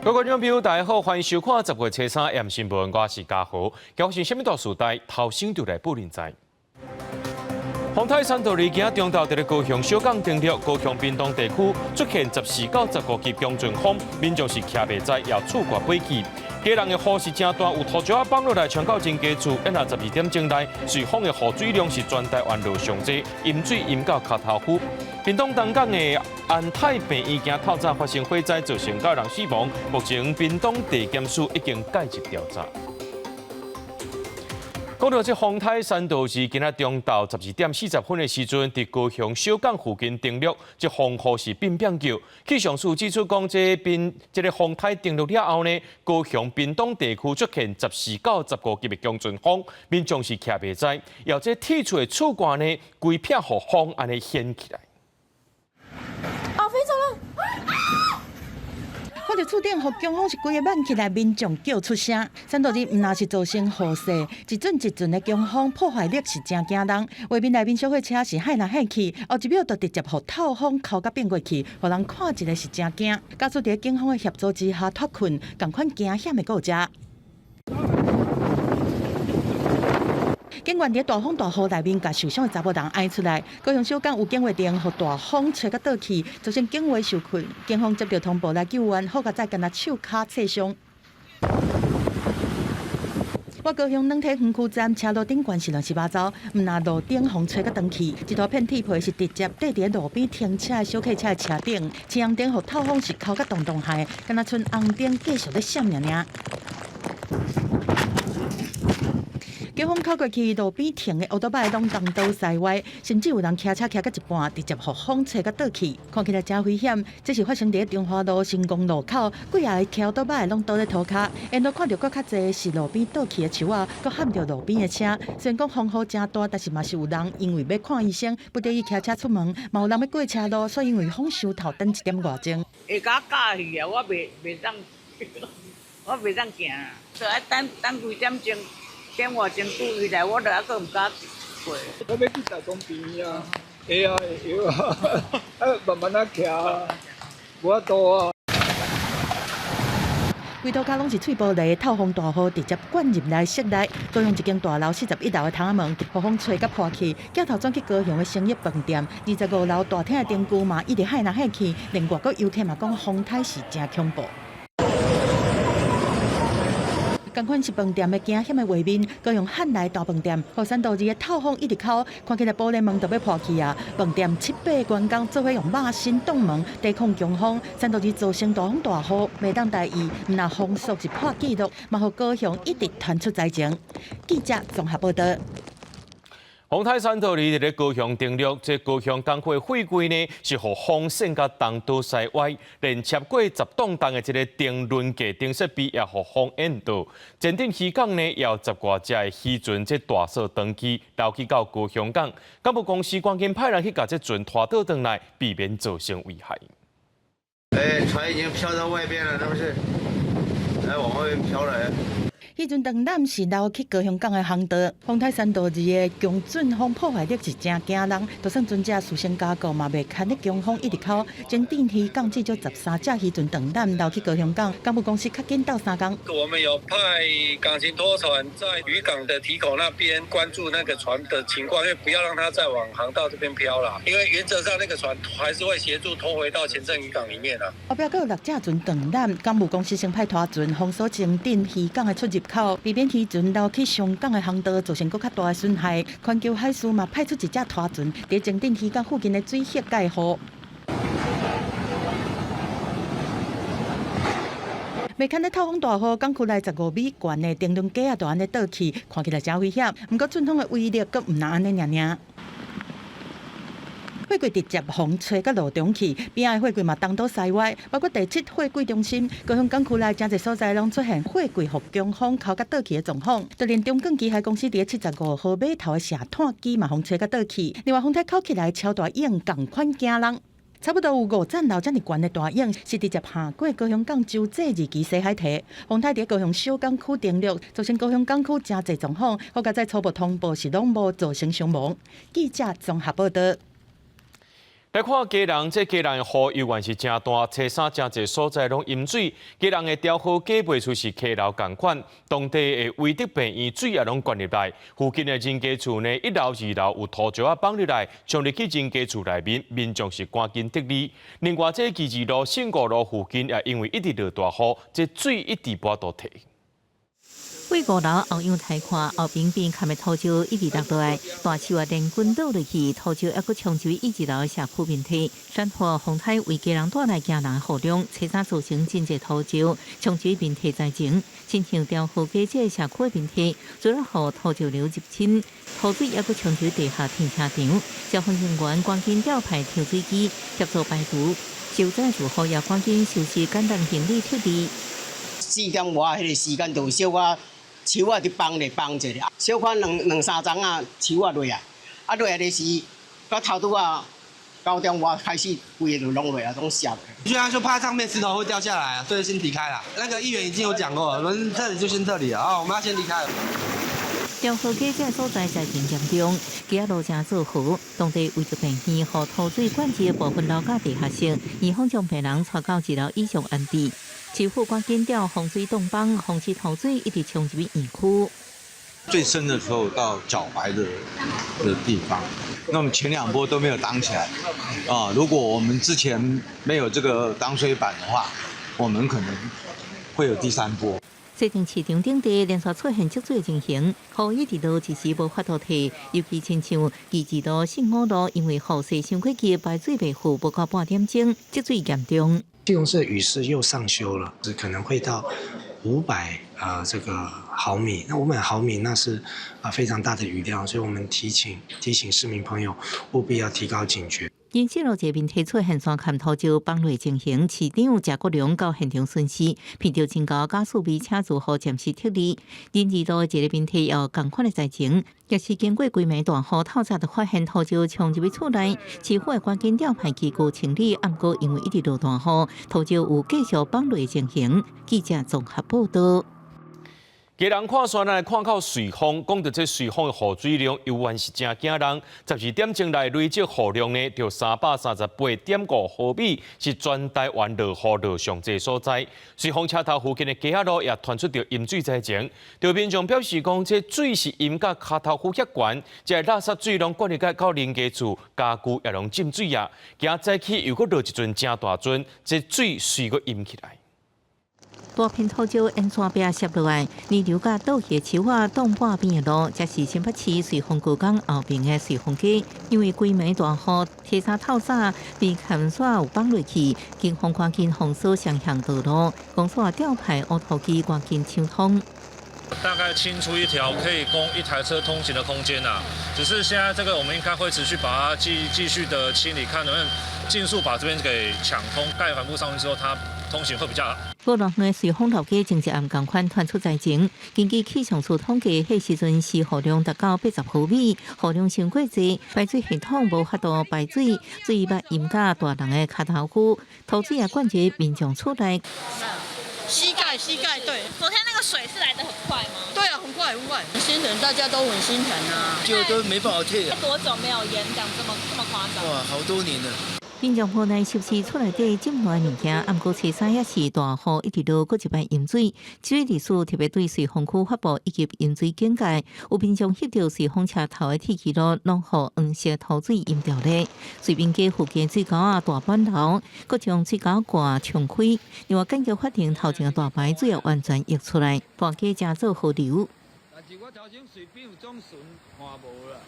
各位觀眾朋友，大家好，歡迎收看10月初三 M 新聞，我是嘉豪。今日啥物大時代，頭先就來報您知。風颱珊多利今仔中晝佇咧高雄小港登陸，高雄屏東地區出現14到15級強陣風，民眾是徛袂在，也厝蓋飛去。基隆的雨是誠大，有土石仔崩落來，衝到真低厝。現在12點鐘內，隨風的雨水量是全台灣路上濟，淹水淹到跤頭膚。屏東東港的安泰病院今透早發生火災，造成九人死亡。目前屏東地檢署已經介入調查。講到這風颱珊多利今仔中晝12點40分的時陣，佇高雄小港附近登陸，這風雨是變變叫。氣象署指出講，這邊這个風颱登陸了後呢，高雄屏東地區出現14到15級的強陣風，民眾是徛袂在，而這鐵厝的厝蓋呢，規片予風按呢掀起來。啊，飛走了！看著厝頂予強風是規个挽起來，民眾叫出聲。珊多利毋但是造成雨勢，一陣一陣的強風破壞力是誠驚人。畫面內面小貨車是掀來掀去，後一秒就直接予透風扣甲變過去，予人看一个是誠驚。家屬佇警方的協助之下脫困，仝款驚險的過程。警員佇大風大雨內面，共受傷的查某人爣出來。高雄小港有警衛燈，予大風吹甲倒去，造成警衛受困。警方接到通報來救援，好佳哉，干焦手跤挫傷。我高雄軟體園區站車路頂懸是亂七八糟，毋但路頂風吹甲斷去，一大片鐵皮是直接綴佇路邊停車的小客車的車頂，青紅燈予透風是扣甲動動害，敢若賰紅燈繼續咧閃爾爾。強風扣過去，路邊停的歐多擺攏東倒西歪，甚至有人騎車騎到一半，直接予風吹甲倒去，看起來誠危險。這是發生佇中華路成功路口，幾仔个騎歐多擺攏倒咧塗跤，沿路看著閣較濟是路邊倒去的樹仔，閣撼著路邊的車。雖然講風雨誠大，但是嘛是有人因為欲看醫生，不得已騎車出門，嘛有人欲過車路，煞因為風傷透等一點外鐘。會共我咬去啊！我袂袂當，我袂當行，就愛等等幾點鐘。點外鐘拄伊來，我就猶閣毋敢過。我欲去台中病院啊，會啊會啊，啊慢慢仔騎，無法度啊。規塗跤攏是碎玻璃，透風大雨直接灌入來室內。高雄一間大樓41樓的窗仔門，予風吹甲破去，鏡頭轉去高雄的星一飯店，25樓大廳的燈具嘛一直掀來掀去，連外國遊客嘛講風颱是誠恐怖。仝款是飯店的驚險的畫面，高雄漢來大飯店，予珊多利的透風一直扣，看起來玻璃門都欲破去啊！飯店七八个員工做伙用肉身擋門抵抗強風，珊多利造成大風大雨，袂當大意，毋但風速是破紀錄，嘛予高雄一直傳出災情。記者綜合報導。風颱珊多利佇咧高雄登陸，這高雄港區的貨櫃呢是予風掀甲東倒西歪，連超過10棟重的這个燈輪架燈設備也予風掀倒。前鎮漁港呢也有十外隻的漁船，這大掃長期留去到高雄港，港務公司趕緊派人去共這船拖倒轉來，避免造成危害。欸，船已經飄到外邊了，是不是？來往外面飄來。彼陣當艦是流去高雄港的航道，風颱珊多利的強陣風破壞力是誠驚人，就算船隻事先加固嘛，袂堪咧強風一直扣。前鎮漁港至少13隻漁船長艦流去高雄港，港務公司較緊鬥相共。我們有派港型拖船在漁港的堤口那邊關注那個船的情況，因為不要讓它再往航道這邊飄啦。因為原則上那個船還是會協助拖回到前鎮漁港裡面啦。後壁閣有六隻船長艦，港務公司先派拖船封鎖前鎮漁港的出入口，避免漁船流去傷港的航道造成閣較大的損害。環球海事嘛派出一隻拖船，佇前鎮漁港附近的水域蓋護。袂堪咧透風大雨，港區內15米懸的燈輪架仔就按呢倒去，看起來誠危險。毋過陣風的威力閣毋但按呢爾爾。貨櫃直接風吹到路中去，邊仔的貨櫃嘛東倒西歪，包括第七貨櫃中心、高雄港區內誠濟所在攏出現貨櫃予強風扣甲倒去的狀況。就連中鋼機械公司佇75號碼頭的卸炭機嘛，予風吹甲倒去。另外，風颱扣起來超大湧，仝款驚人。差不多有五層樓遮爾懸的大湧，是直接下過高雄港洲際二期西海堤。風颱佇高雄小港區登陸，造成高雄港區誠濟狀況。好佳哉初步通報是攏無造成傷亡。記者綜合報導。來看基隆，這基隆的雨猶原是誠大，初三誠濟所在攏淹水。基隆的調和街賣出是溪流仝款，當地的威德病院水也攏灌入來，附近的人家厝呢，一樓、二樓有土石仔放入來，衝入去人家厝內面，民眾是趕緊撤離。另外，這基二路、信五路附近也因為一直落大雨，這水一直無法度退。對五樓後陽台看，後邊邊崁的土石一直落落來，大樹啊連根倒落去，土石猶閣衝入一二樓社區面體。山火風颱為基隆帶來驚人雨量，初三造成真濟土石衝入面堤災情，親像調和街這个社區的面堤，除了予土石流入侵，土水猶閣衝入地下停車場。消防人員趕緊調派抽水機協助排除，受災住戶也趕緊收拾簡單行李撤離。 4點外彼个時間就小可。樹仔佇放咧放者，小可兩兩三欉仔樹仔落來，啊落來的時，到頭拄仔9點外開始，規个就攏落來，攏瀉。居然就怕上面石頭會掉下來啊，所以先離開啦。那個議員已經有講過，我們這裡就先這裡啊，我們要先離開。調和街這所在災情嚴重，街仔路正做好，當地為著病院予土水灌入部分樓佮地下室，院方將病人帶到二樓以上安置。市府趕緊調防水擋崩，防止土水一直衝入院區。最深的時候到腳踝的地方，那麼前兩波都沒有擋起來啊！如果我們之前沒有這個擋水板的話，我們可能會有第三波。西碇市場頂地連續出現積水情形，雨一直落，一時無法度退。尤其親像基二路、信五路，因為雨勢傷過急，排水袂赴，無夠半點鐘，積水嚴重。基隆市的雨勢又上修了，只可能會到500這個毫米。那500毫米那是啊非常大的雨量，所以我們提醒市民朋友務必要提高警覺。因此，路這邊提出現山崁土石崩落情形，市長謝國樑到現場巡視，碰著真高駕駛備請住戶暫時撤離。仁二路這個問題有仝款的災情，也是經過幾暝大雨，透早就發現土石衝入去厝內，市府會趕緊調派機具清理，毋過因為一直落大雨，土石有繼續崩落情形。記者綜合報道。基隆看山，咱來看到瑞芳，講著這瑞芳的雨水量猶原是誠驚人。12點鐘來累積雨量呢，著338.5毫米，是全台灣落雨落上濟所在。瑞芳車頭附近的街仔路也傳出著淹水災情。著民眾表示講，這水是淹甲跤頭趺遐懸，這垃圾水攏灌入到人家厝，家具也攏浸水啊。驚早起又閣落一陣誠大陣，這水隨閣淹起來。大片土石沿山壁瀉落來，泥流佮倒去的樹仔擋半邊的路，這是新北市瑞芳高工後邊的瑞芳街。因為規暝大雨，初三透早被崁煞有崩落去，警方趕緊封鎖雙向道路，公所調派挖土機趕緊搶通。大概清出一條可以供一台車通行的空間啊，只是現在這個我們應該會持續把它繼續的清理，看能不能盡速把這邊給搶通，蓋帆布上去之後，它通行會比較好。鼓浪嶼的瑞芳老街前一暗仝款傳出災情，根據氣象處統計，彼時陣時雨量達到80毫米，雨量傷過濟，排水系統無法度排水，水捌淹甲大人的跤頭趺，土水也灌入民眾厝內。膝蓋，膝蓋，對。昨天那個水是來得很快嗎？對啊，很快，很快。心疼，大家都很心疼啊。就都沒辦法退啊。多久沒有淹這樣這麼誇張？哇，好多年了。民眾無奈收拾厝內底浸爛物件，毋過初三也是大雨一直落，閣一擺淹水。水利署特別對瑞芳區發布一級淹水警戒，有民眾翕著瑞芳車頭的鐵皮路，攏予黃色土水淹掉咧。瑞滨街附近水溝仔大滿流，閣將水溝蓋沖開。另外，建橋法庭頭前的大排水也完全溢出來，大街成做河流。但是我頭先隨便有種船看無啦。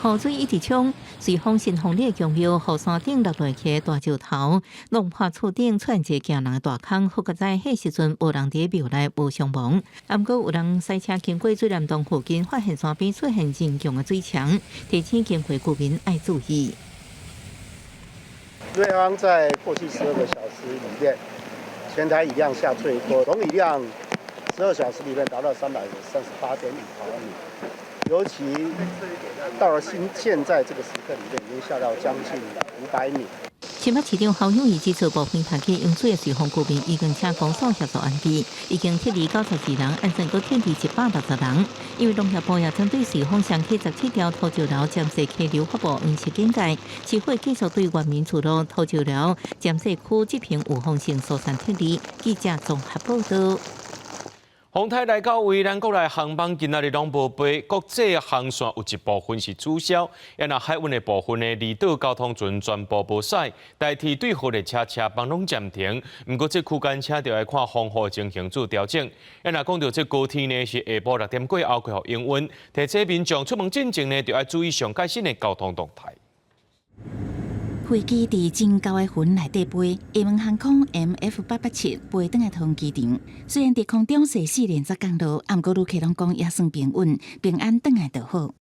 雨水一直沖，瑞芳新豐里的宮廟雨山頂落落去大石頭，弄破厝頂出現一個驚人的大空。好在彼時陣無人佇廟內無傷亡。毋過有人駛車經過水湳洞附近，發現山邊出現真強的水牆，提醒經過居民愛注意。瑞芳在過去12個小時裡面，全台雨量下最多，總雨量12小時裡面達到338.5毫米。尤其到了現在這個時刻裡面，已經下到將近500米。新北市長侯友宜指出，部分大溪淹水的瑞芳居民已經請公所協助安置，已經撤離92人，按算閣撤離160人。因為農業部也針對瑞芳雙溪17條土石流尖細溪流發布黃色警戒，市府繼續對原民厝路土石流尖細區執行預防性疏散撤離。記者綜合報道。風颱來到位，咱國內航班今仔日攏無飛，國際航線有一部分是取消。啊若海運的部分呢，離島交通船全部無駛，台鐵對號列車車班攏暫停。毋過這區間車就愛看風雨情形做調整。啊若講到這高鐵呢，是下晡6點過後恢復營運，提醒民眾出門進前呢，就愛注意上最新的交通動態。飛機佇真厚的雲內底飛，廈門航空 MF887飛轉來桃園機場。雖然佇空中踅四連續降落，毋過旅客攏講也算平穩，平安轉來就好。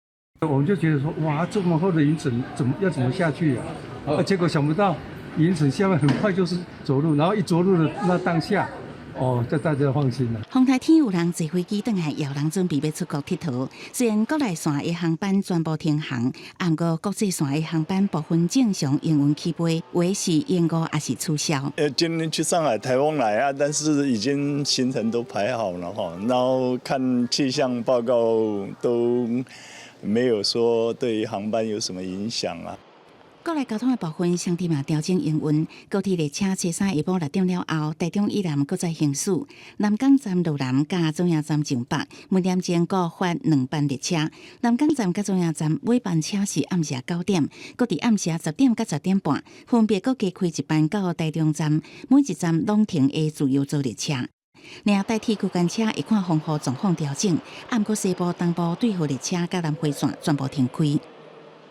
我們就覺得說，哇，這麼厚的雲層，怎麼要怎麼下去啊？啊，結果想不到雲層下面很快就是着陸，然後一着陸的那當下，哦，這大家放心啦。風颱天有人坐飛機轉來，也有人準備欲出國𨑨迌。雖然國內線的航班全部停航，毋過國際線的航班部分正常營運起飛，有的是延誤抑是取消。今天去上海颱風來啊，但是已經行程都排好了哈，然後看氣象報告都沒有說對於航班有什麼影響啊。國內交通的部分，雙鐵嘛調整營運，高鐵列車初三下晡6點了後，台中以南閣再行駛，南港站路南佮中營站上北，每點鐘各發兩班列車。南港站佮中營站尾班車是暗時9點，閣佇暗時10點佮10點半，分別閣加開一班到台中站，每一站攏停的自由座列車。另外，台鐵區間車會看風雨狀況調整，毋過西部、東部對號列車佮南迴線全部停開。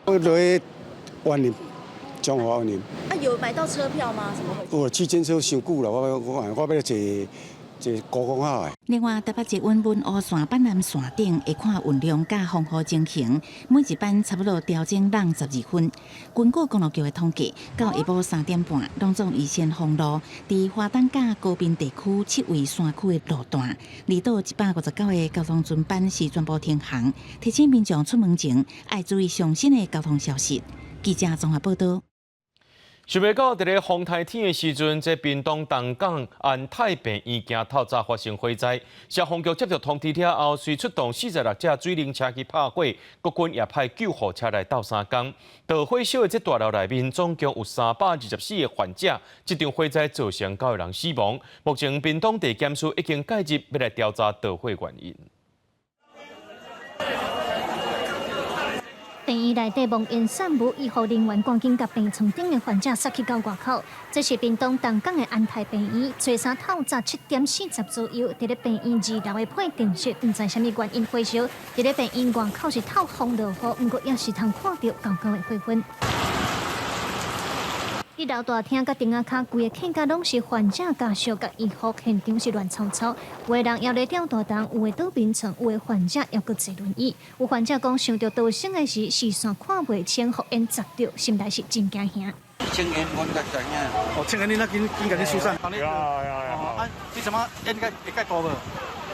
我落去員林，彰化員林。啊，有買到車票嗎？怎麼回事？我區間車傷久了，我欲坐坐高光號的。另外，台北捷運文湖線、板南線頂會看雲量佮風雨情形，每一班差不多調整攏12分。根據公路局的統計，到下晡3點半，攏總預先封路，佇花東佮高屏地區七位山區的路段，離島159個交通船班是全部停航，提醒民眾出門前愛注意上新的交通消息。記者綜合報道。想袂到，佇咧風颱天的時陣，這屏東東港安泰病院今透早發生火災，消防局接到通知了後，隨出動46架水冷車去拍火，國軍也派救護車來鬥相共。著火燒的這大樓內面總共有324個患者，這場火災造成九個人死亡。目前屏東地檢署已經介入，欲來調查著火原因。病院內底冒煙散霧，醫護人員趕緊共病床頂的患者捒去到外口。這是屏東東港的安泰病院，初三透早7點40左右，佇咧病院2樓的配電室，毋知啥物原因火燒。佇咧病院外口是透風落雨，毋過也是通看著厚厚的火雲。一樓大廳佮頂仔跤，規个客家攏是患者家屬佮醫護，現場是亂糟糟。有的人猶咧吊大筒，有的倒眠床，有的患者猶閣坐輪椅。有患者講，想著逃生的時，視線看袂清，予煙砸著，心內是真驚嚇。青煙我才知影。哦，青煙你那緊緊共你疏散。呀呀呀！啊，你怎麼煙會會較大無？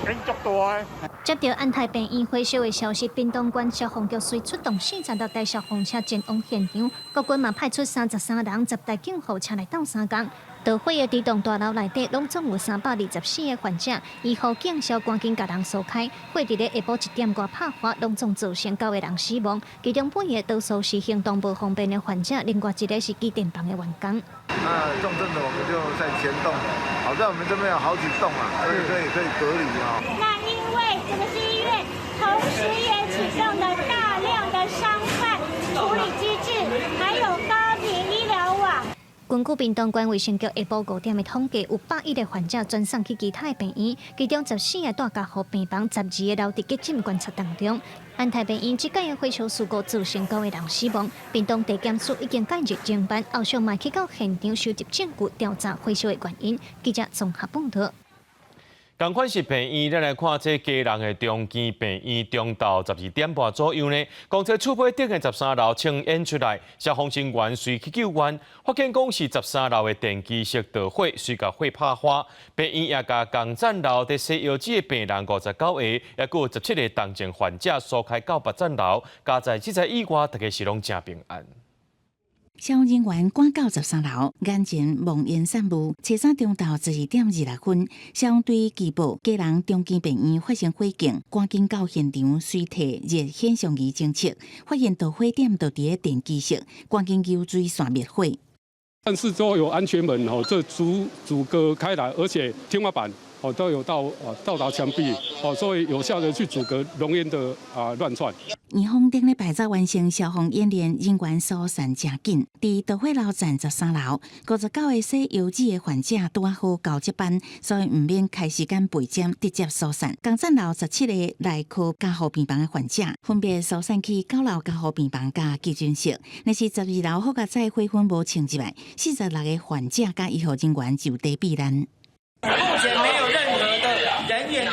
煙足大的。接到安泰病院火燒的消息，屏東縣消防局隨出動46台消防車前往現場，國軍嘛派出33人、10台救護車來鬥相共。著火的這棟大樓內底，攏總有324個患者，醫護警消趕緊共人疏開。火佇咧下晡1點外拍火，攏總造成九個人死亡，其中八個多數是行動無方便的患者，另外一個是機電房的員工。那重症的我們就在前棟，好在我們這邊有好幾棟啊，所以可以隔離啊。那因為這個是醫院，同時也啟動了大量的傷患處理機制，還有高頻醫療網。根據屏東縣衛生局下晡5點的統計，有101個患者轉送去其他的病院，其中14個蹛加護病房，12個留佇急診觀察當中。安泰病院這擺的火燒事故造成九個人死亡，屏東地檢署已經介入偵辦，後續嘛去到現場收集證據，調查火燒的原因。記者綜合報道。仝款是病院，咱來看這基隆的長庚病院，中晝12點半左右呢，講這厝尾頂的13樓青煙出來，消防人員隨去救援，發現講是十三樓的電機室著火，隨共火拍花。病院也共共層樓佇洗腰子的病人59個，也閣有17個重症患者疏開到別層樓，佳哉這次意外，大家是攏誠平安。消防人員趕到13樓，眼前濃煙散霧。初三中晝12點26分，消防隊接報基隆中基病院發生火警，趕緊到現場，隨提熱顯像儀偵測，發現導火點就佇咧電機室，趕緊油水線滅火。但是都有安全門哦，這阻隔開來，而且天花板哦都有到達牆壁哦，所以有效的去阻隔濃煙的亂竄。院方頂禮拜才完成消防演練，人員疏散誠緊。佇導火樓層13樓，59個洗腰子的患者拄仔好交接班，所以毋免開時間備針，直接疏散。共層樓17個內科加護病房的患者，分別疏散去9樓加護病房佮急診室。若是12樓好佳哉火粉無衝入來，46個患者佮醫護人員就地避難。目前沒有任何的人員的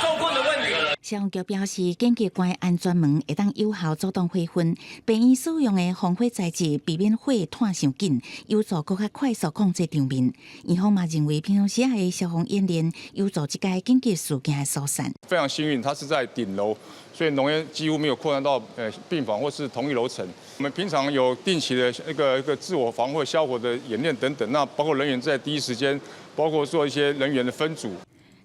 受困的問題。消防局表示，緊急關安全門會當有效阻擋火焚，病院使用的防火材質避免火湠傷緊，有助閣較快速控制場面。院方嘛認為，平常時的消防演練有助這個緊急事件的疏散。非常幸運，它是在頂樓，所以濃煙幾乎沒有擴散到病房或是同一樓層。我們平常有定期的一個自我防火消火的演練等等，那包括人員在第一時間，包括做一些人員的分組。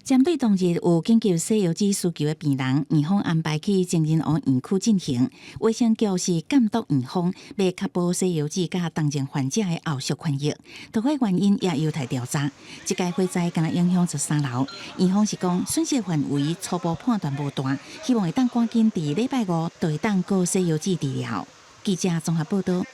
針對當日有緊急洗腰子需求的病人，院方安排去情人湖院區進行。衛生局是監督院方，欲確保洗腰子佮重症患者的後續權益。導火原因也有待調查。這個火災敢若影響13樓，院方是講損失範圍初步判斷無大，希望會當趕緊佇禮拜五就會當過洗腰子治療。記者綜合報道。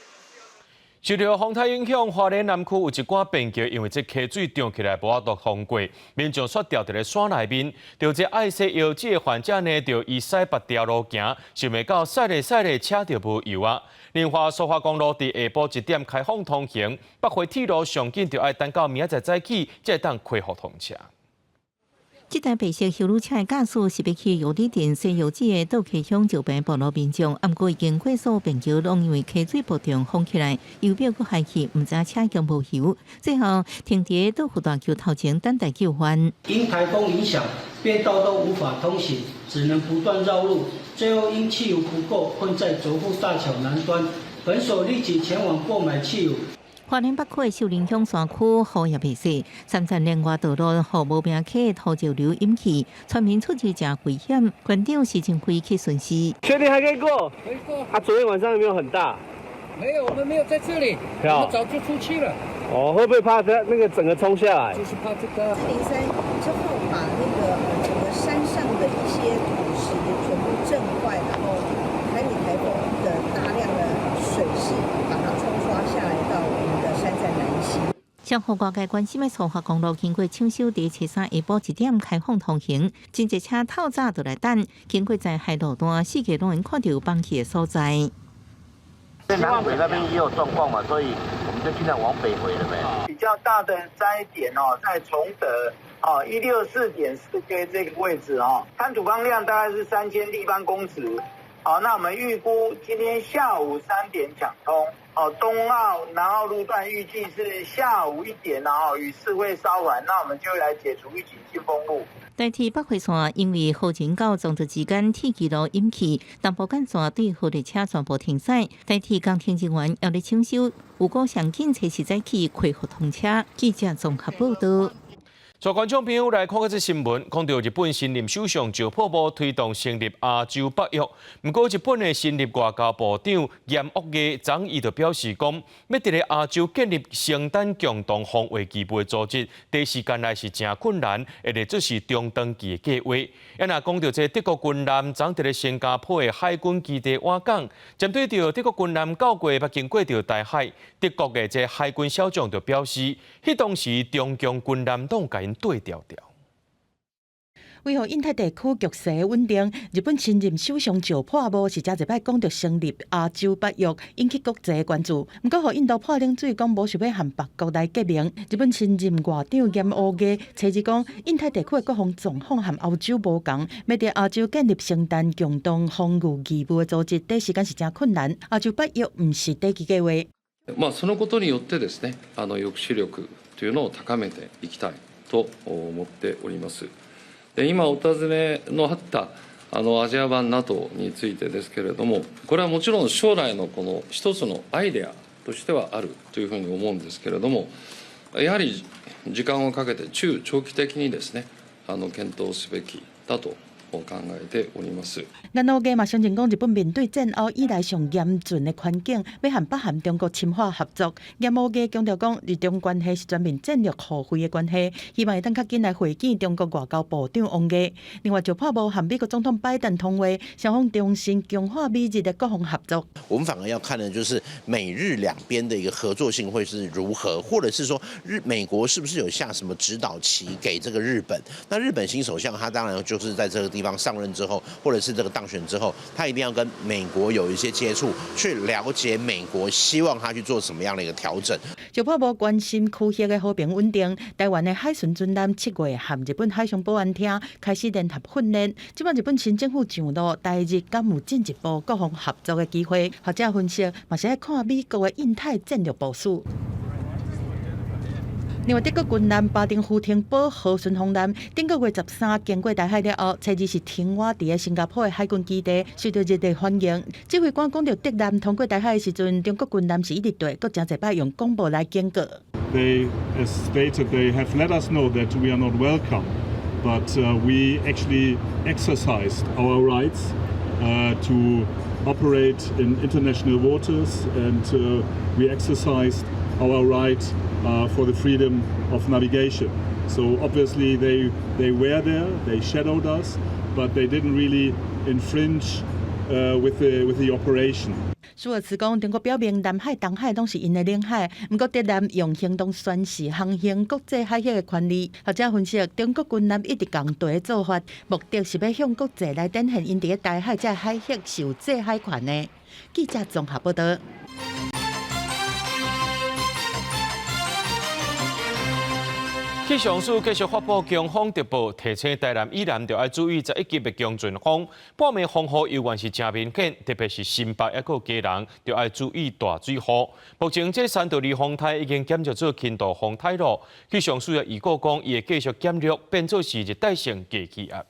受著風颱影響，花蓮南區有一寡便橋因為這溪水漲起來無法度通過，民眾煞牢佇咧山內面，著這愛洗腰子的患者呢，著伊駛別條路行，想袂到駛咧駛咧車就無油啊！另外，蘇花公路佇下晡1點開放通行，北回鐵路上緊著愛等到明仔載早起，才會當恢復通車。這台白色休旅車的駕駛是欲去玉里鎮洗腰子的倒溪鄉石爿部落民眾，毋過已經過所便橋攏因為溪水暴漲封起來，油表閣害去，毋知車已經無油，最後停佇倒湖大橋頭前等待救援。因颱風影響，便道都無法通行，只能不斷繞路，最後因汽油不夠，困在濁富大橋南端。本所立即前往購買汽油。花蓮北區的秀林鄉山區雨也袂細，三站連外道路予無名溪土石流淹去，村民出入誠危險，縣長施晴輝去巡視。確定還可以過？可以過。啊，昨天晚上有沒有很大？沒有，我們沒有在這裡，我們早就出去了。哦，會不會怕它那個整個衝下來？就是怕這個。403之後，把那個整個山上的一些土石全部震壞，然後台米颱風的大量的水勢把它沖刷下來到我們的山在南溪。消防外界關心的蘇花公路經過搶修，佇初三下晡1點開放通行，真濟車透早就來等。經過災害路段，四界攏會看著崩去的所在。在南迴那邊也有狀況嘛，所以我們就盡量往北回了沒？比較大的災點哦，在崇德哦，164.4 K 這個位置哦，灘土方量大概是3000立方公尺。好，那我們預估今天下午3點搶通。哦，東澳、南澳路段預計是下午1點，然後雨勢會稍緩，那我們就來解除預警性封路。台鐵北回線因為雨前到彰德之間鐵軌路淹去，東部幹線對號列車全部停駛。台鐵工程人員猶咧搶修，預估上緊初四早起恢復通車。記者綜合報道。帶觀眾朋友來看這新聞，講著日本新任首相石破茂推動成立亞洲北約，毋過日本的新任外交部長岩屋毅昨伊就表示講，欲佇咧亞洲建立承擔共同防衛義務的組織，短時間內是誠困難，會列做是中長期的計劃。啊，若講著這德國軍艦昨佇咧新加坡的海軍基地倚港，針對著德國軍艦到過捌經過著台海，德國的這海軍少將就表示，彼當時中共軍艦攏共𪜶對調調。為予印太地區局勢穩定，日本新任首相石破茂是這一擺講著成立亞洲北約，引起國際關注。毋過，予印度潑冷水，講無想欲和別國來結盟。日本新任外長岩屋毅初二講，印太地區的國防狀況和歐洲無仝，欲佇亞洲建立承擔共同防禦義務的組織，短時間是誠困難。亞洲北約毋是短期計劃。まあそのことによってですね、抑止力というのを高めていきたいと思っております。で、今お尋ねのあったアジア版 NATO についてですけれども、これはもちろん将来のこの一つのアイデアとしてはあるというふうに思うんですけれども、やはり時間をかけて中長期的にですね、検討すべきだと考えております。岸田嘛承認講，日本面對戰後以來上嚴峻的環境，欲和北韓、中國深化合作。岩奧義強調講，日中關係是全面戰略互惠的關係，希望會當較緊來會見中國外交部長王毅。另外，石破茂和美國總統拜登通話，雙方重申強化美日的國防合作。我們反而要看的就是美日兩邊的一個合作性會是如何，或者是說日美國是不是有下什麼指導棋給這個日本？那日本新首相他當然就是在這個地方上任之後，或者是這個當選之後，他一定要跟美國有一些接觸，去了解美國希望他去做什麼樣的一個調整。石破茂關心區域的和平穩定，台灣的海巡船艦7月和日本海上保安廳開始聯合訓練。這擺日本新政府上路，台日敢有進一步國防合作的機會？學者分析，嘛是愛看美國的印太戰略部署。另外，德國軍艦巴登符騰堡號巡防艦頂個月13經過台海了後，初二是停倚佇新加坡的海軍基地，受到熱烈歡迎。指揮官講到德艦通過台海的時陣，中國軍艦是一直對，閣誠濟擺用廣播來警告。 They, as stated, they have let us know that we are not welcome, but we actually exercised our rights to operate in international waters, and we exercised our right for the freedom of navigation. So obviously they were there, they shadowed us, but they didn't really infringe with the operation. 舒爾茨講，中國表明南海、東海攏是𪜶的領海，毋過德艦用行動宣示航行國際海域的權利。學者分析，中國軍艦一直共綴的做法，目的是欲向國際來展現𪜶佇台海這海域是有制海權的。記者綜合報道。氣象署繼續發布強風特報，提醒台南以南著愛注意11級的強陣風，半暝風雨猶原是誠明顯，特別是新北抑閣基隆，著愛注意大水雨。目前這三度二風台已經減弱做輕度風台咯。氣象署也預告講，伊會繼續減弱，變做是熱帶性低氣壓。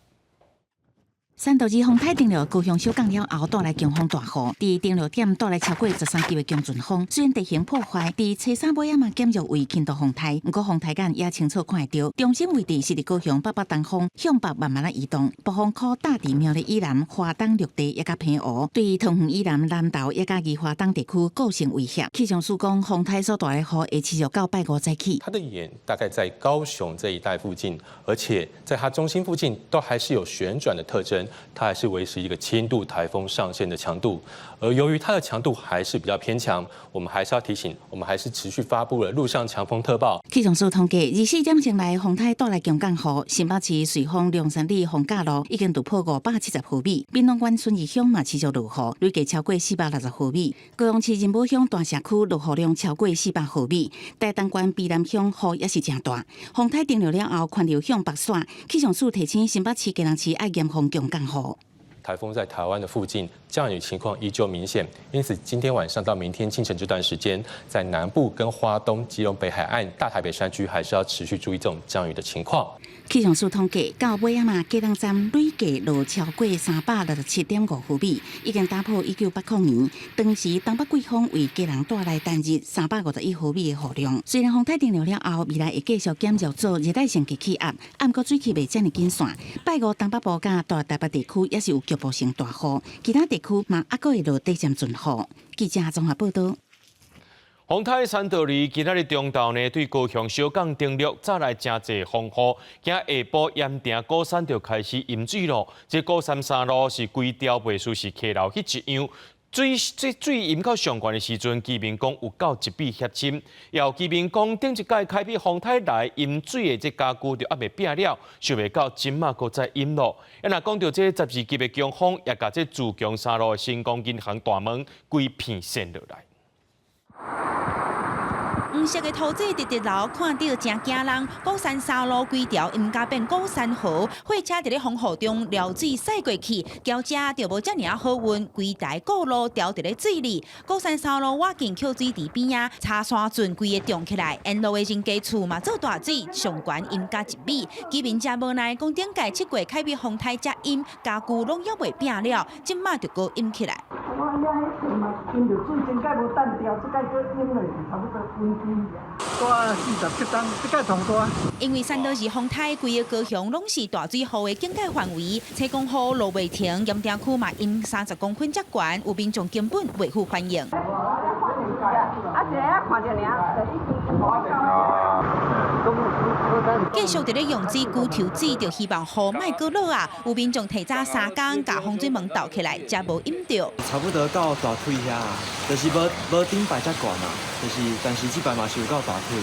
山道二風台登陸高雄小港了後，帶來強風大雨，佇登陸點帶來超過13級的強陣風。雖然地形破壞，佇初三尾仔嘛減弱為輕度風台，毋過風台眼也清楚看會著。中心位置是佇高雄北北東方，向北慢慢仔移動。暴風區大佇苗栗以南、花東陸地抑佮澎湖，對桃園以南、南投抑佮宜花東地區構成威脅。氣象署講，風台所帶來的雨會持續到拜五早起。它的眼大概在高雄這一帶附近，而且在它中心附近都還是有旋轉的特徵。它還是維持一個輕度颱風上限的強度，而由於它的強度還是比較偏強，我們還是要提醒，我們還是持續發布了陸上強風特報。氣象署統計，24點鐘內風台帶來強降雨，新北市瑞芳龍山里逢甲路已經突破570毫米，屏東縣順義鄉嘛持續落雨，累計超過460毫米。高雄市仁武鄉大社區落雨量超過400毫米，台東縣卑南鄉雨也是誠大。風台登陸了後，環流向北徙，氣象署提醒新北市、基隆市愛嚴防強降雨。颱風在台灣的附近，降雨情況依舊明顯，因此今天晚上到明天清晨這段時間，在南部跟花東、基隆北海岸、大台北山區，還是要持續注意這種降雨的情況。氣象署統計，到尾仔嘛，基隆站累計落超過367.5毫米，已經打破1980年當時東北季風為基隆帶來單日351毫米的雨量。雖然風台登陸了後，未來會繼續減弱做熱帶性低氣壓，毋過水汽袂遮爾緊散。拜五東北部佮大台北地區也是有局部性大雨，其他地區嘛猶閣會落短暫陣雨。記者綜合報道。風台珊德麗今仔日中晝呢，對高雄小港登陸，早來誠濟風雨，今下晡鹽埕鼓山就開始淹水咯。這鼓山三路是規條袂輸是溪流彼一樣，水這水淹到上懸的時陣，居民講有夠一米遐深。也有居民講，頂一擺開闢風台來淹水的這家具就猶未摒了，想袂到這馬閣再淹咯。啊，若講著這12級的強風，也共這自強三路的成功銀行大門規片掀落來。黃色的塗水直直流，看著誠驚人。鼓山三路規條淹甲變鼓山河，貨車佇咧風雨中撩水駛過去，轎車就無遮爾仔好運，規台過路牢佇咧水裡。鼓山三路外近抾水池邊仔，柴山圳規个漲起來，沿路的人家厝嘛做大水，上懸淹甲一米。居民誠無奈，講頂屆7月開闢風台才淹，家具攏猶未摒了，這馬就閣淹起來。知影彼地嘛淹著水，前擺無淡掉，這擺閣淹落去，差不多穩定。大47冬，這擺同大。因為山道士風颱，規个高雄攏是大水雨的警戒範圍。車公雨落袂停，鹽埕區嘛淹30公分遮懸，有民眾根本袂赴反應。啊，一个仔看著爾，就已經。繼續佇咧用水龜抽水，就希望雨莫閣落啊！有民眾提早三工共防水門鬥起來，才無淹著。差不多到大腿遐，就是無無頂擺遮懸啊，就是，但是這擺嘛是有到大腿。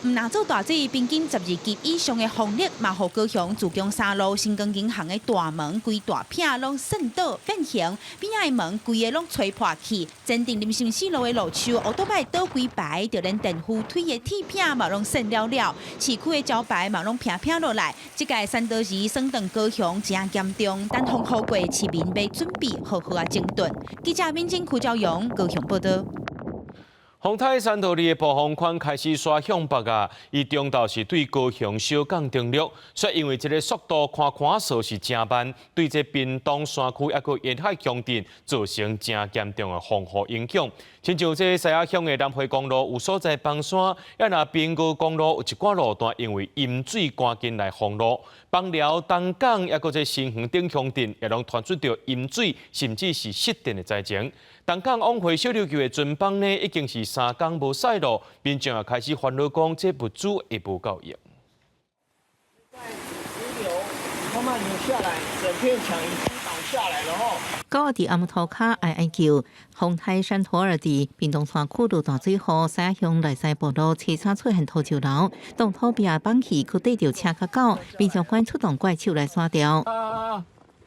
毋若做大水，平均12級以上的風力，嘛予高雄自強三路新光銀行的大門規大片攏損倒變形，邊仔的門規个攏吹破去。前鎮林森四路的路樹，烏多擺倒幾排，就連電扶梯的鐵片嘛攏損了了，市區的招牌嘛攏片片落來。這屆山道士算當高雄誠嚴重，等風雨過，市民欲準備好好仔整頓。記者民警柯昭陽高雄報導。風颱珊陀利的暴風圈開始徙向北啊！伊中晝是對高雄小港登陸，卻因為這个速度看看數是誠慢，對這屏東山區抑閣沿海鄉鎮造成誠嚴重的風雨影響。親像這西雅鄉的南迴公路有所在崩山，抑若屏高公路有一寡路段因為淹水趕緊來封路，枋寮、東港抑閣這新園等鄉鎮也攏傳出著淹水，甚至是失電的災情。東港往回小琉球的船班呢，已經是3工無駛路，民眾也開始煩惱講，這物資會無夠用。慢慢流下來，整片牆已經倒下來了吼。九號佇阿姆塗跤哀哀叫，風颱珊陀爾佇屏東山區落大水雨，西雅鄉內西部路車車出現土石流，擋土壁崩去，閣綴著車較狗，民眾趕出動怪手來徙掉。啊，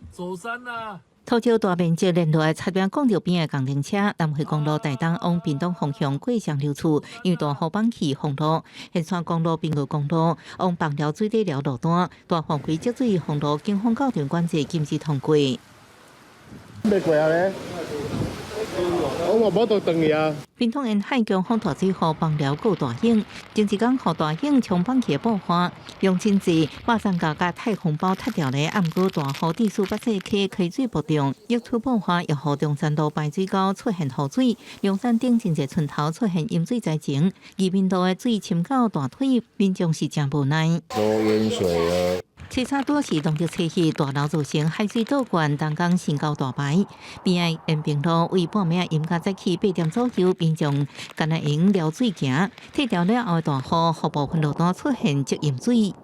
走山啊！土石大面積連落來，差點摃著邊的工程車，南迴公路台東往屏東方向過上流處，因為大雨崩去封路，縣山公路、屏澳公路往枋寮水底寮路段，大範圍積水封路，警方到場管制，禁止通過。欲過啊咧？我無法度轉去啊！屏東沿海強風大水雨，枋寮閣大湧，前一工予大湧沖崩去的布花，用真濟肉粽角佮太空包拆掉咧，毋過大雨地勢北勢溪溪水暴漲，溢出布花又予中山路排水溝出現雨水，龍山頂真濟村頭出現淹水災情，宜民路的水深到大腿，民眾是誠無奈。都淹水啊！車車多是農曆七日大樓造成海水倒灌，東港新高大排。邊仔延平路為半暝淹到早起8點左右，民眾干焦會用撩水行，退掉了後的大雨，予部分路段出現積淹水。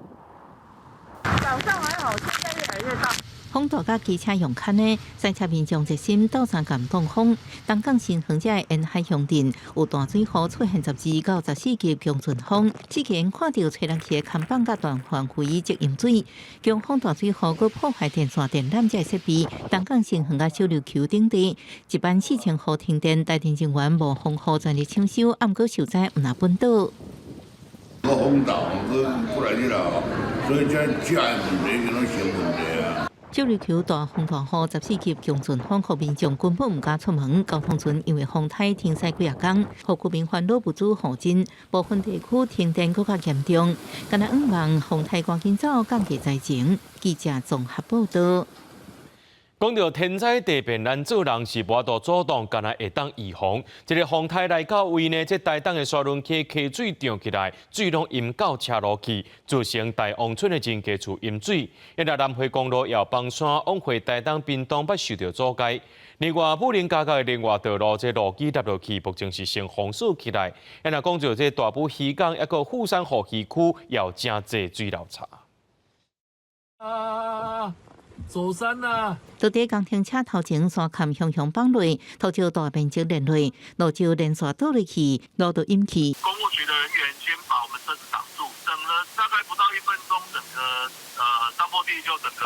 早上還好，現在越來越大。風大佮機車用牽的，賽車民眾熱心鬥相共擋風。東港新園遮沿海鄉鎮有大水雨出現12到14級強陣風，之前看著吹人去的看板佮大範圍積淹水，強風大水雨閣破壞電線電纜這設備。東港新園佮小琉球等地一般4000戶停電，台電人員無風雨全力搶修，毋過受災毋若本島。閣風大，閣過來去啦，所以這這个問題攏成問題啊。小琉球大風大雨，14級強陣風，予民眾根本毋敢出門。交通船因為風颱停駛幾仔工，予居民煩惱物資予盡，部分地區停電閣較嚴重。干焦向望風颱趕緊走，降低災情。記者綜合報導。講著天災地變，咱做人是無法度阻擋，干焦會當預防。這个風颱來到位呢，這台東的沙崙溪溪水漲起來，水攏淹到車路去，造成大王村的真濟厝淹水。抑若南迴公路也有崩山，往回台東、屏東捌受著阻礙。另外，武陵加的另外道路，這路基塌落去，目前是先封鎖起來。抑若講著這大埔漁港，抑閣富山湖漁區，也有誠濟水流差。啊！走山啊！到佇工程車頭前，山崁雄雄崩落，土石大面積連落，路石連線倒落去，路都淹去。工務局的人員先把我們車子擋住，等了大概不到1分鐘，整個山坡地就整個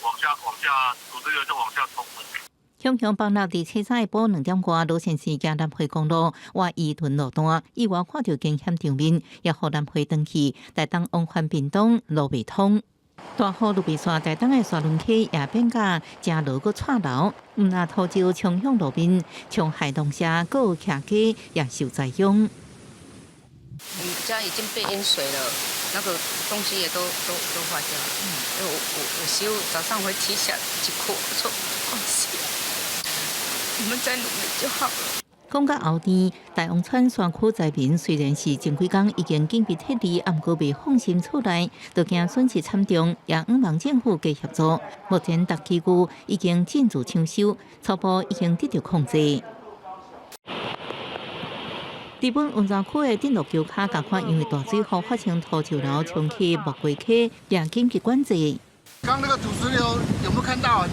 往下往下，土石流就往下衝了。雄雄崩落佇車早下晡2點外，羅線線行南迴公路，外宜屯路段，意外看著驚險場面，也予南迴轉去，台東往返屏東路袂通。大雨落袂煞，台東的沙崙溪也變甲誠濁閣掣流，毋若土石衝向路面，衝害農舍，閣有徛家也受災殃。我們家已經被淹水了，那個東西也都壞掉了。嗯，我媳婦早上會提起來一哭，我說恭喜。我們再努力就好了。講到後天，大王村山區災民雖然是前幾工已經緊急撤離，毋過袂放心厝內，就驚損失慘重，也向望政府加協助。目前逐機具已經進駐搶修，初步已經得到控制。日本溫泉區的頂落橋跤，共款因為大水禍發生土石流衝去木瓜溪，也緊急管制。剛那個土石流有沒有看到？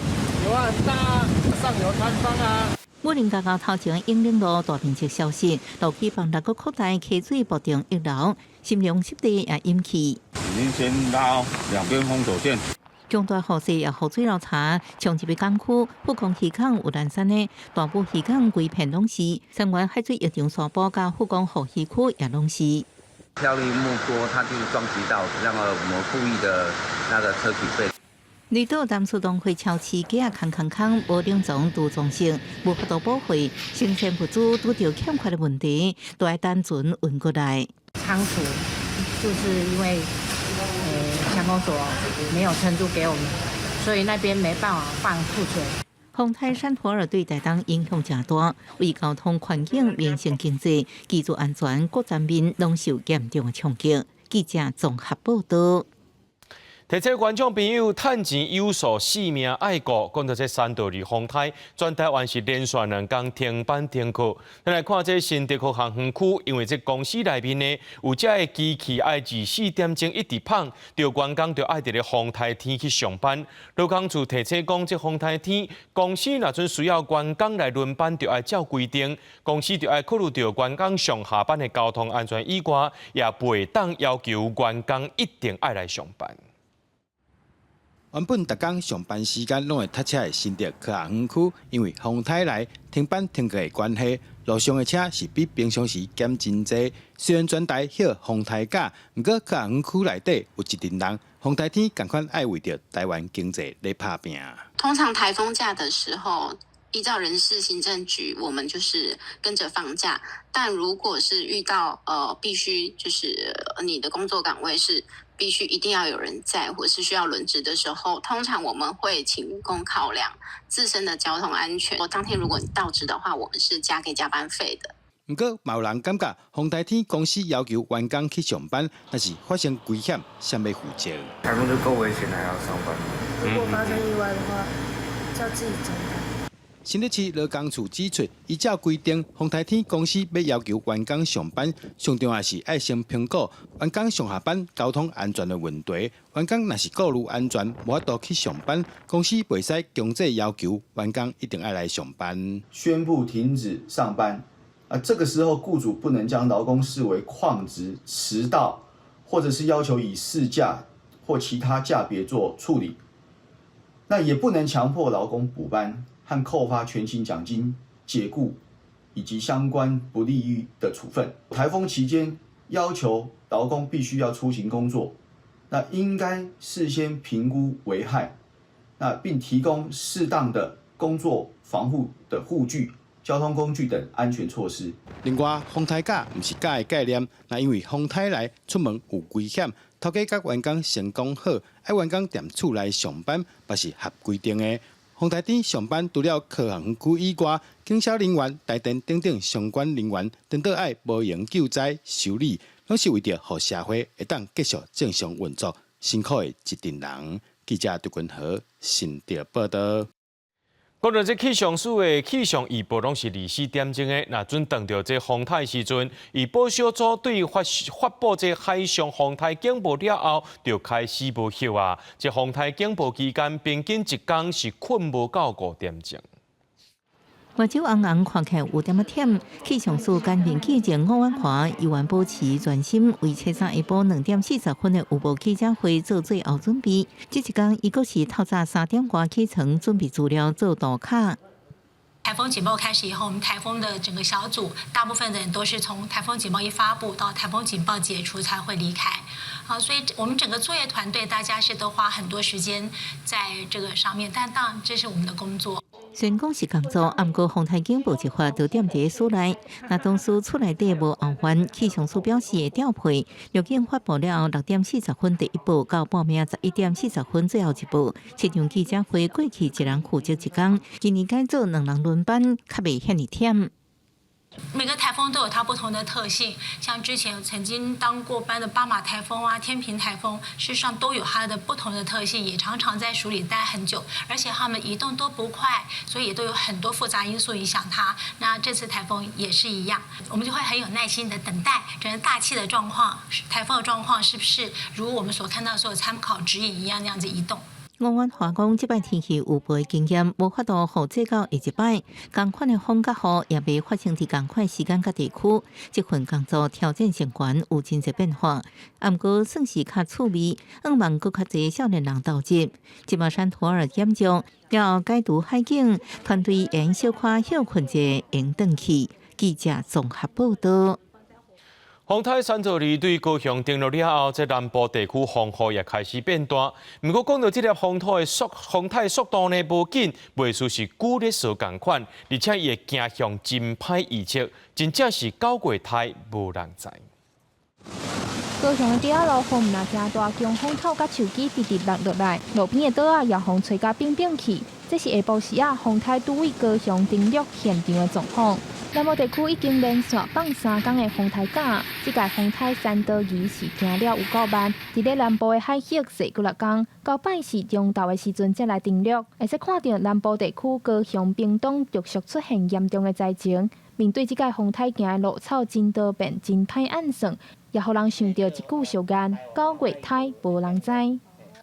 有啊，很大啊，上游坍方啊。武陵大橋頭前永寧路大面積消失，落去放六個擴大溪水不斷溢流，新隆濕地也淹去。已經先拉兩邊封鎖線。強大雨勢也予水流柴衝入去港區，富岡漁港有蘭山的大埔漁港規片攏是，杉原海水浴場沙埔佮富岡後漁區也攏是。漂流木多，它就是撞擊到那個我們富裕的那個車體費。離島南勢農會超市架空空空，無冷藏拄裝飾，無法度補貨，生鮮物資拄著欠缺的問題，都愛等船運過來。倉儲就是因為，鄉公所沒有撐住給我們，所以那邊沒辦法放庫存。風颱珊陀爾對台東影響誠大，為交通環境、民生經濟、居住安全各層面攏受嚴重的衝擊。記者綜合報道。提醒觀眾朋友，趁錢有數，性命愛顧。講到這山道里風颱，全台灣是連續兩工停班停課。咱來看這新竹科學園區，因為這公司內面呢有這个機器愛24點鐘一直麭，著員工就愛佇咧風颱天去上班。勞工處提醒講，這風颱天公司若準需要員工來輪班，就愛照規定，公司就愛考慮著員工上下班的交通安全以外，也袂當要求員工一定愛來上班。原本逐工上班時間攏會塞車的新竹科學園區，因為風颱來停班停課的關係，路上的車是比平常時減真濟。雖然全台歇風颱假，毋過科學園區內底有一陣人，風颱天仝款愛為著台灣經濟咧拍拚。通常颱風假的時候，依照人事行政局，我們就是跟着放假。但如果是遇到必須就是你的工作崗位是必須一定要有人在，或是需要輪值的時候，通常我們會請員工考量自身的交通安全。當天如果你到職的話，我們是加給加班費的。毋過，嘛有人感覺風颱天公司要求員工去上班，若是發生危險，誰欲負責？颱風就夠危險，還要上班。如果發生意外的話，就要自己承擔。新竹市勞工處指出，依照規定，風颱天公司欲要求員工上班，上重要是愛先評估員工上下班交通安全的問題。員工若是顧慮安全，無法度去上班，公司袂使強制要求員工一定愛來上班。宣布停止上班，啊，這個時候僱主不能將勞工視為曠職、遲到，或者是要求以事假或其他假別做處理。那也不能強迫勞工補班和扣發全勤獎金、解僱以及相關不利於的處分。颱風期間要求勞工必須要出勤工作，那應該事先評估危害，那並提供適當的工作防護的護具、交通工具等安全措施。另外，風颱假毋是假的概念，若因為風颱來出門有危險，頭家佮員工先講好，愛員工踮厝內上班，嘛是合規定的。風颱天上班，除了科學園區以外，警消人員、台電等等相關人員，顛倒愛無閒救災修理，攏是為著予社會會當繼續正常運作，辛苦的一陣人。記者杜君和新竹報道。講到這氣象署的氣象預報，攏是24點鐘的。若準碰著這風颱時陣，預報小組對發發布這海上風颱警報了後，就開始無效啊。這風颱警報期間，平均一工是睏無到5點鐘。目睭紅紅，看起來有點仔忝。氣象署簡便記者吳婉華猶原保持專心，為初三下晡2點40分的預報記者會做最後準備。這一工，伊閣是透早3點外起床準備資料做圖卡。颱風警報開始以後，我們颱風的整個小組，大部分的人都是從颱風警報一發布到颱風警報解除才會離開。好，所以我們整個作業團隊，大家是都花很多時間在這個上面，但當然這是我們的工作。雖然講是工作，毋過風颱警報一發，就踮佇室內。若當時厝內底無後援，氣象署表示會調配。預警發布了後，6點40分第一報，到半暝11點40分最後一報。這場記者會過去一人負責一工，今年改做兩人輪班，較袂遐爾忝。每個颱風都有它不同的特性，像之前曾經當過班的巴馬颱風啊、天平颱風，事實上都有它的不同的特性，也常常在署裡待很久，而且它們移動都不快，所以也都有很多複雜因素影響它。那這次颱風也是一樣，我們就會很有耐心的等待，整個大氣的狀況、颱風的狀況是不是如我們所看到所有參考指引一樣那樣子移動。吳婉華講，這擺天氣預報的經驗，無法度予這到下一擺，仝款的風佮雨也袂發生佇仝款時間佮地區。這份工作挑戰性懸，有真濟變化。毋過算是較趣味，向望閣較濟少年人投入。這馬山托爾減弱，了後解除海警團隊會小可歇睏者，會轉去。記者綜合報道。風颱珊卓利對高雄登陸了後，這南部地區風雨也開始變大。毋過講到這粒風颱速度呢，無緊，袂輸是古力索仝款，而且伊會行向真歹預測，真正是九月颱無人知。高雄的竹仔路雨毋但誠大，強風透佮樹枝直直落落來，路邊的桌仔也予吹甲反反去。這是下晡時仔風颱拄位高雄登陸現場的狀況。南部地區已經連續放3工的風颱假，這屆風颱珊卓利是行了有夠慢，佇咧南部的海域踅幾若工，到拜四中晝的時陣才來登陸。會使看著南部地區高雄、屏東陸續出現嚴重的災情。面對這屆風颱行的路草真多變、真歹按算，也予人想著一句俗諺：九月颱無人知。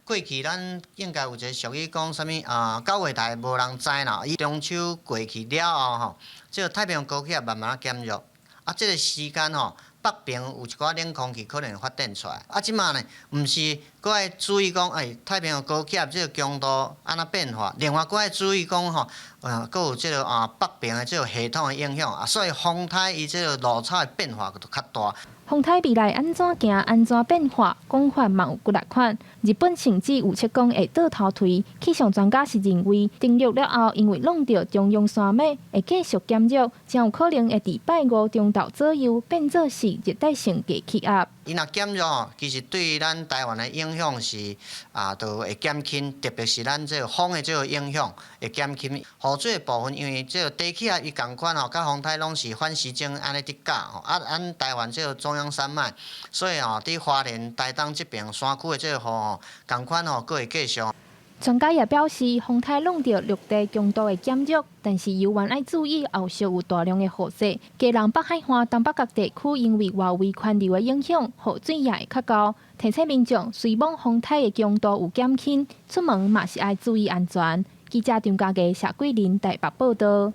過去咱應該有一個俗語講啥物啊？九月颱無人知啦。伊中秋過去了後吼，這個太平洋高氣壓慢慢減弱，啊，這個時間吼，北邊有一寡冷空氣可能發展出來。啊，這馬呢，毋是閣愛注意講，欸，太平洋高氣壓這個強度按怎變化，另外閣愛注意講吼，閣有這個啊北邊的這個系統的影響啊，所以風颱伊這個落差的變化就較大。風颱未來按怎行、按怎變化，講法嘛有幾若款。日本甚至預測講會倒頭槌。氣象專家是認為，登陸了後，因為挵著中央山脈會繼續減弱，誠有可能會佇拜五中晝左右變做是熱帶性低氣壓。伊若減弱，其實對咱台灣的影響是啊，就會減輕，特別是咱這個風的這個影響會減輕。雨水的部分，因為這個低氣壓伊仝款吼，佮風颱攏是反時鐘按呢佇絞吼，啊，咱台灣這個中央山脈，所以吼，佇花蓮、台東這邊山區的這個雨吼，仝款吼，閣會繼續。專家也表示，風颱挵著陸地強度會減弱，但是猶原愛注意後續有大量的雨勢。基隆北海岸、東北角地區因為外圍環流的影響，雨水也會較高。提醒民眾，雖罔風颱的強度有減輕，出門嘛是愛注意安全。記者張家傑、謝桂林台北報導。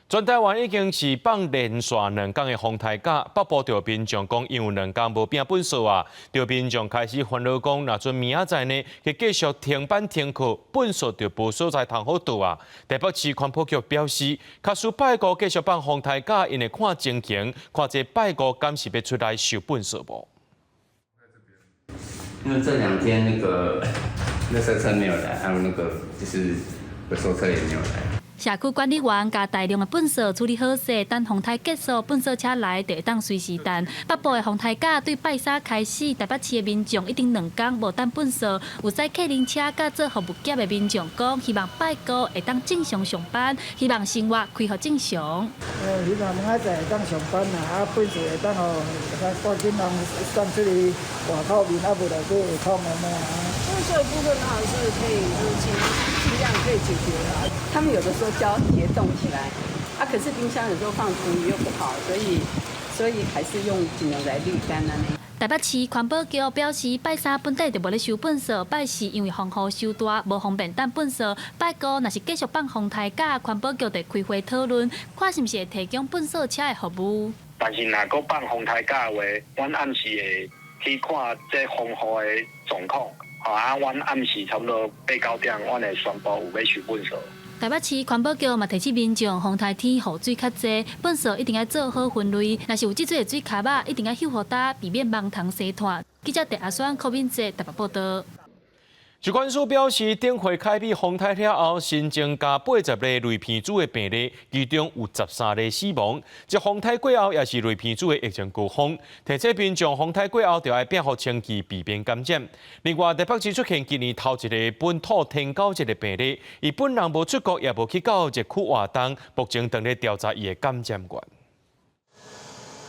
全台灣已經是放連續2工的風颱假，北部著民眾講因為2工無摒糞掃啊，著民眾開始煩惱講，若準明仔載呢，會繼續停班停課，糞掃就無所在通好倒啊。台北市環保局表示，假使拜五繼續放風颱假，𪜶會看情形，看這拜五敢是欲出來收糞掃無。因為這兩天那個垃圾車沒有來，還有那個就是回收車也沒有來。社區管理員共大量的糞掃處理好勢，等風颱結束，糞掃車來就會當隨時等。北部的風颱假對拜三開始，台北市的民眾已經2工無擲糞掃，有駛客運車佮做服務業的民眾講，希望拜五會當正常上班，希望生活恢復正常。希望明仔載會當上班啦，啊，糞掃會當予趕緊人送出去外口面，啊，無來去下口按呢啊。糞掃的部分當然是可以，就是盡量可以解決啦。他們有的時候膠結凍起來，啊，可是冰箱有時候放廚餘又不好，所以還是用盡量來濾乾啊。台北市環保局表示，拜三本底就無咧收糞掃，拜四因為風雨傷大，無方便擲糞掃。拜五若是繼續放風颱假，環保局就開會討論，看是毋是會提供糞掃車的服務。但是若閣放風颱假的話，阮暗時會去看這風雨的狀況，啊，阮暗時差不多八九點，阮會宣布有欲收糞掃。台北市環保局嘛提醒民眾，風颱天雨水較濟，糞掃一定愛做好分類。若是有積水的水跤仔，一定愛搝予焦，避免網蟲生湠。記者鄭阿雙、柯敏哲台北報導。疾管署表示，頂月開始風颱了後，新增加80例類鼻疽的病例，其中有13例死亡。這風颱過後，也是類鼻疽的疫情高峰。提醒民眾風颱過後，就愛摒予清氣，避免感染。另外，台北市出現今年頭一个本土天狗熱的病例，伊本人無出國，也無去到熱區活動，目前正咧調查伊的感染源。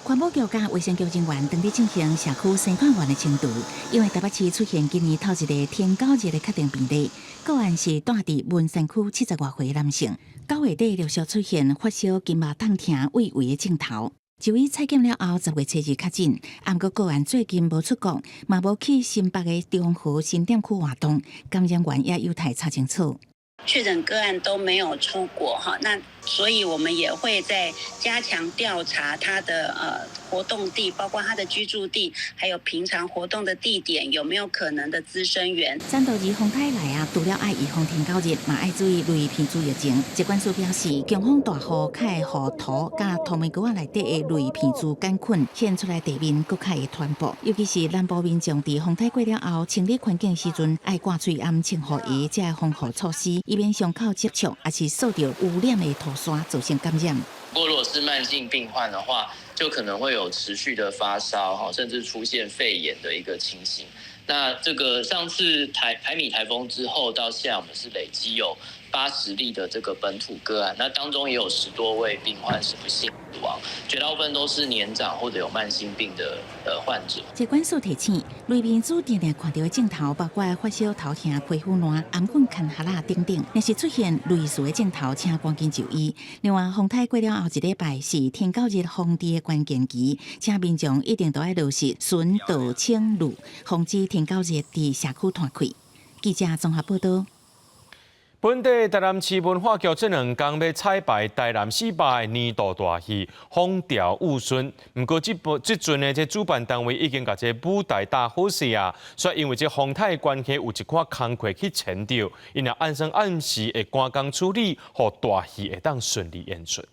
環保局佮衛生局人員正佇進行社區生態園的清除，因為台北市出現今年頭一个天狗熱的確定病例，個案是住佇文山區70外歲男性，9月底陸續出現發燒、筋肉痛疼、畏胃的症頭。就醫採檢了後，10月初2確診，毋過個案最近無出國，嘛無去新北的中和新店區活動，感染源也有待查清楚。確診個案都沒有出國哈，那所以我們也會再加強調查他的活動地，包括他的居住地，還有平常活動的地點，有沒有可能的孳生源。山道二風颱來啊，除了愛預防天狗熱，嘛愛注意類鼻疽疫情。疾管署表示，強風大雨較會予土佮土暝膏仔內底的類鼻疽桿菌現出來地面，閣較會傳播。尤其是南部民眾佇風颱過了後，清理環境時陣，愛掛喙罨、穿雨衣，這個防護措施，以免傷口接觸，抑是掃著污染的土沙造成感染。不過，如果是慢性病患的話，就可能會有持續的發燒，哈，甚至出現肺炎的一個情形。那這個上次台米颱風之後到現在，我們是累積有80例的這個本土個案，那當中也有10多位病患是不幸死亡，絕大部分都是年長或者有慢性病的患者。疾管署提醒，類鼻疽定定看著的症頭包括發燒、頭痛、皮膚爛、頷頸牽箬仔等等，若是出現類似的症頭，請趕緊就醫。另外，風颱過了後一禮拜是天狗熱防治的關鍵期，請民眾一定都愛落實巡、導、清、濾，防止天狗熱佇社區傳開。記者綜合報道。本地台南市文化局這兩工欲彩排台南400年度大戲《風調雨順》，毋過這部這陣的這主辦單位已經共這舞台搭好勢啊，煞因為這風颱的關係，有一寡工課去延著，𪜶若按算暗時會趕工處理，予大戲會當順利演出。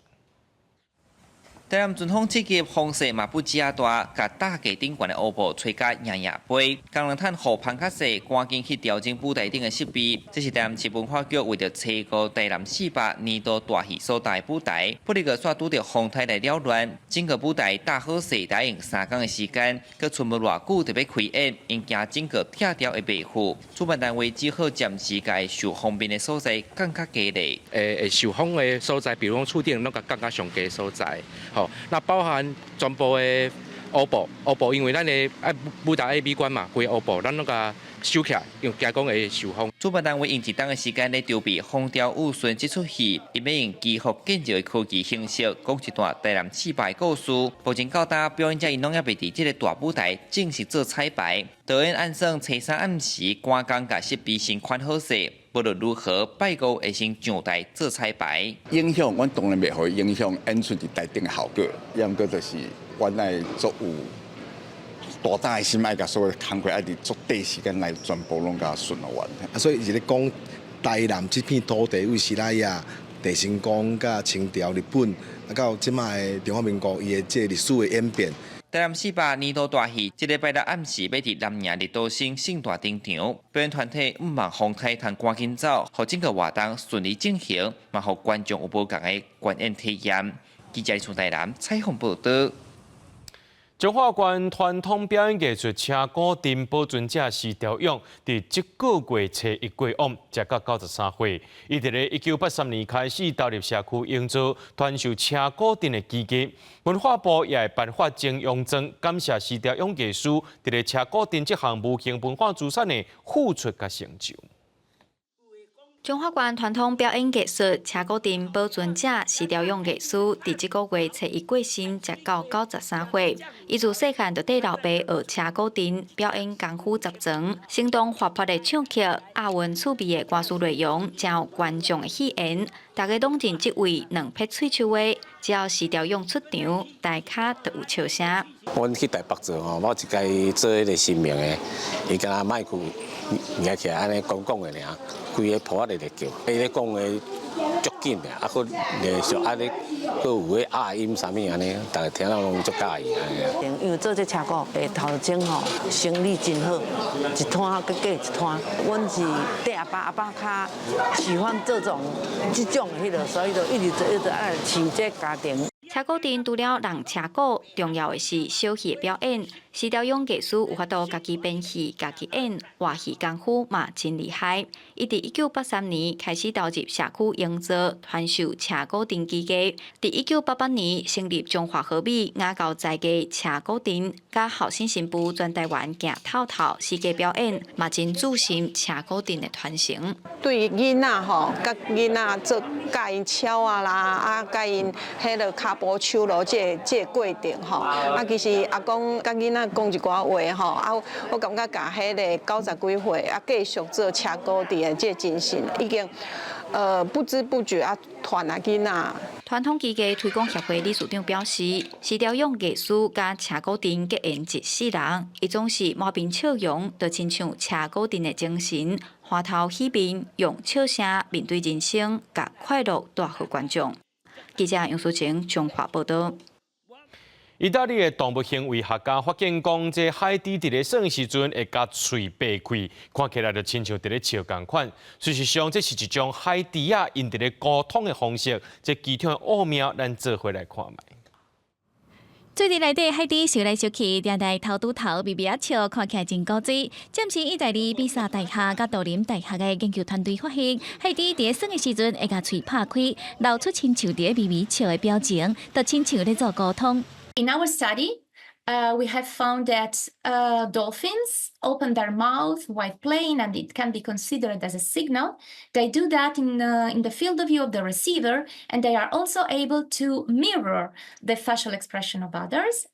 台南陣風七級，風勢嘛不止仔大，共搭架頂懸的烏布吹甲搖搖飛。工人趁雨芳較細，趕緊去調整舞台頂的設備。這是台南市文化局為著初五台南400年度大戲所搭的舞台，不過煞拄著風颱來擾亂，整個舞台搭好勢，大約用3工的時間，閣賰無偌久就欲開演，𪜶驚整個拆掉會袂赴。主辦單位只好暫時共受風面的所在降較低咧。會受風的所在，比如講厝頂，攏共降較上低所在。吼，那包含全部的烏布，烏布因為咱的愛舞台愛美觀嘛，規個烏布咱攏共收起來，因為驚講會受風。主辦單位用一冬的時間咧籌備《風調雨順》這齣戲，𪜶欲用祈福建造的科技形式，講一段台南400的故事。目前到今，表演者𪜶攏猶未佇這個大舞台正式做彩排。導演按算初三暗時趕工共設備先款好勢。無論如何，拜五會先上台做彩排。影響，阮當然袂予伊影響演出佇台頂的效果。抑毋過就是，阮愛足有大膽的心，愛共所有工課愛佇足短時間內全部攏共順完。啊，所以是咧講台南這片土地，為時來啊，鄭成功佮清朝、日本，啊到這擺的中華民國，伊的這個歷史的演變。台南400年度大戲，這禮拜六暗時欲佇南營綠島城盛大登場，表演團體向望風颱通趕緊走，予整個活動順利進行，嘛予觀眾有無仝的觀演體驗。記者從台南採訪報道。彰化縣傳統表演藝術車鼓陣保存者施朝勇，佇這個月初一過往，才到93歲。伊佇咧1983年開始投入社區營造，傳授車鼓陣的技藝。文化部也會頒發精英狀，感謝施朝勇藝師佇咧車鼓陣這項無形文化資產的付出佮成就。彰化縣傳統表演藝術車鼓陣保存者施朝勇藝師，佇這個月初一過身，才到93歲。伊自細漢就綴老爸學車鼓陣表演功夫十全，生動活潑的唱曲、押韻趣味的歌詞內容，誠予觀眾的喜愛。大家攏認這位兩撇喙鬚的，只要施朝勇出場，台跤就有笑聲。阮去台北做吼，我一屆做彼个神明的，伊敢若麥克舉起來按呢講講的爾，規个鋪仔咧咧叫，伊咧講的足緊的，啊閣連續按呢閣閣有彼鴨音啥物按呢，逐家聽了攏足佮意按呢。因為做這車鼓的頭前吼，生意真好，一攤閣過一攤。阮是綴阿爸，阿爸較喜歡這種這種彼個，所以就一直做一直愛飼這家庭。車鼓陣除了弄車鼓，重要的是小戲的表演。施調勇藝師有法度家己編戲、家己演，活戲功夫嘛真厲害。伊佇1983年開始投入社區營造，傳授車鼓陣技藝。佇1988年成立中華和美雅教在地車鼓陣，佮後生新婦全台灣行透透，四界表演，嘛真注心車鼓陣的傳承。對囡仔吼，佮囡仔做教𪜶敲仔啦，啊教𪜶彼个跤步手路這個過程吼，啊其實阿公佮囡仔講一寡話吼，啊我感覺共彼个九十幾歲啊繼續做車鼓陣的這個精神，已經不知不覺啊傳予囡仔。傳統技藝推廣協會理事長表示，施調勇藝師佮車鼓陣結緣一世人，伊總是滿面笑容，就親像車鼓陣的精神，歡頭喜面，用笑聲面對人生，共快樂帶予觀眾。記者楊淑晴彰化報導。意大利的動物行為學家發現講，這海豬佇咧耍時陣會共喙擘開，看起來就親像佇咧笑仝款。事實上，這是一種海豬仔𪜶佇咧溝通的方式。這其中的奧妙，咱做伙來看覓。水佇內底海豬踅來踅去，定定頭拄頭微微仔笑，看起來真古錐。暫時意大利比薩大學佮都靈大學的研究團隊發現，海豬佇咧耍的時陣會共喙拍開，露出親像佇咧微微笑的表情，就親像咧做溝通。 In our study, we have found that dolphins open their mouth while playing, and it can be considered as a signal. They do that in the field of view of the receiver, and they are also able to mirror the facial expression of others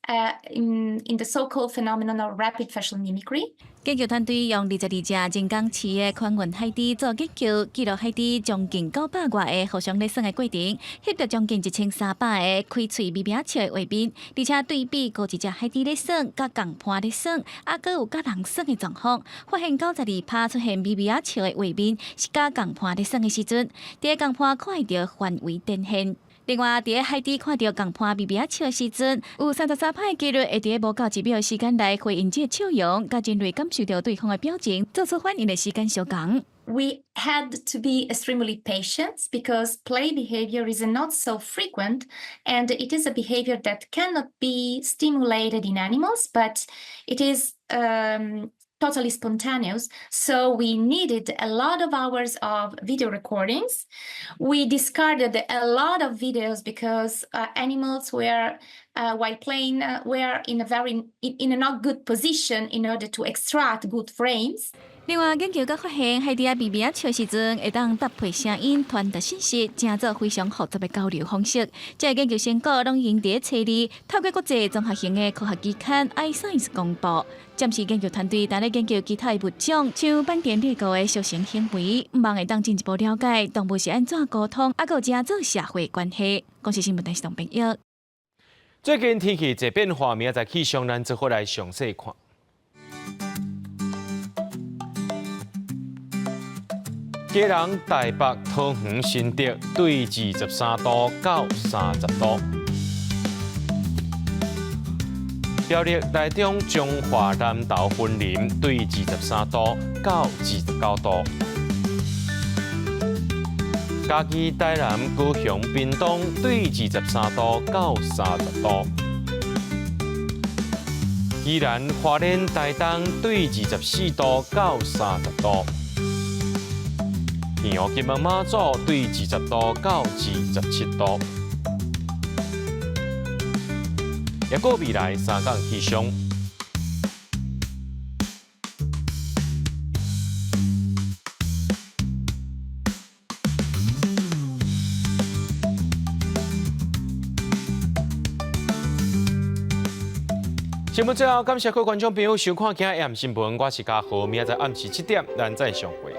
in the so-called phenomenon of rapid facial mimicry. 研究團隊用22隻人工飼的寬雲海豬做研究，記錄海豬將近900外個互相咧耍的過程，翕著將近1300個開喙微微笑的畫面，而且對比高一隻海豬咧耍，佮仝伴咧耍，猶閣有佮人耍的狀況，發現92%出現微微仔笑的畫面是佮仝伴咧耍的時陣，佇咧仝伴看會著範圍展現。另外，佇咧海豬看著仝伴微微仔笑的時陣，有33%的機率會佇咧無夠1秒的時間內回應這個笑容，佮人類感受著對方的表情，做出反應的時間相仝。 We had to be extremely patient because play behavior is not so frequent, and it is a behavior that cannot be stimulated in animals, but it is totally spontaneous. So we needed a lot of hours of video recordings. We discarded a lot of videos because animals were, while playing, were in a not good position in order to extract good frames. 另外，研究閣發現，海豬仔微微仔笑時陣，會當搭配聲音傳達信息，成做非常複雜的交流方式。這個研究成果攏已經佇咧初二，透過國際綜合性的科學期刊《iScience》公布。暫時研究團隊正咧研究其他的物種，像斑點鬣狗的相成行為，希望會當進一步了解動物是按怎溝通，猶閣有成做社會關係。公視新聞電視董編譯。最近天氣濟變化，明仔載氣象咱做伙來詳細看。基隆、台北、桃園、新竹對23度到30度。苗栗、台中、彰化、南投、雲林對23度到29度。嘉義、台南、高雄、屏東對23度到30度。宜蘭、花蓮、台東對24度到30度。澎湖、金門、馬祖對20度到27度。抑閣未來三工氣象。節目最後，感謝各位觀眾朋友收看今日暗新聞，我是嘉豪，明仔載暗時7點，咱再相會。